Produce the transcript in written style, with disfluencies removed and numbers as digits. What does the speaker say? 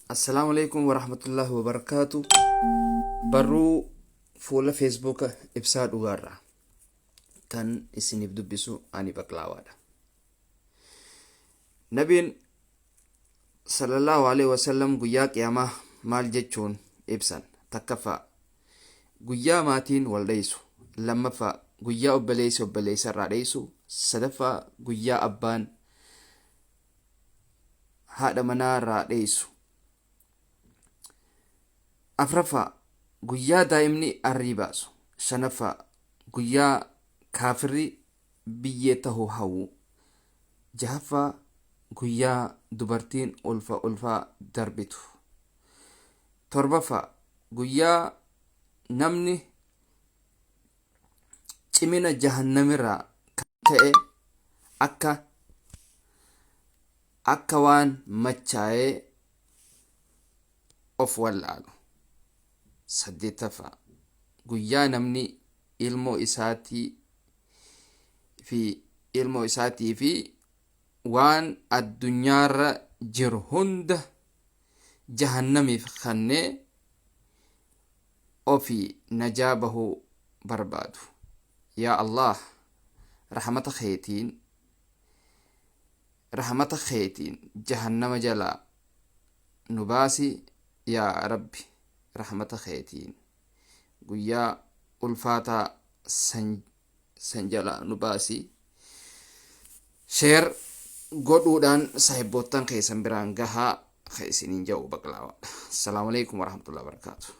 Assalaamu alaikum warahmatullaahi wabarakaatu. Barruu fuula Feesbuuka Ibsaa Dhugaarraa kan isiniif dubbisu ani Baqlaawaadha. Nabiin sallallahu alaihi wasallam guyyaa qiyaamaa maal jechuun ibsan? Takkaffaa, guyyaa maatiin wal dheeysu. Lammaffaa, guyyaa obboleessi obboleessa irraa dheeysu. Sadaffaa, guyyaa abbaan haadha manaa irraa dheeysu. Afraffaa, guyyaa daa'imni arrii baasu. Shanaffaa, guyyaa kaafirri biyyee tahuu hawwu. Jahaffaa, guyyaa dubartiin ulfa ulfaa darbitu. Torbaffaa, guyyaa namni cimina jahannamirraa kan ka'e akka waan machaa'ee of wallaalu. Saddeettaffaa, guyyaa namni ilmoo isaatii fi ilmoo isaatii fi waan addunyaarra jiru hunda jahannamiif kennee ofii najaa bahuu barbaadu. Yaa Allaah rahmata keetiin rahmata keetiin jahannama jalaa nu baasi. Yaa Rabbi, rahmata keetiin guyyaa ulfaataa san jalaa nu baasi. Share godhuudhaan saahibboottan keessan biraan gahaa ka isiniin jedhu Baqlaawaadha. Assalaamu alaikum warahmatullahi wabarakaatu.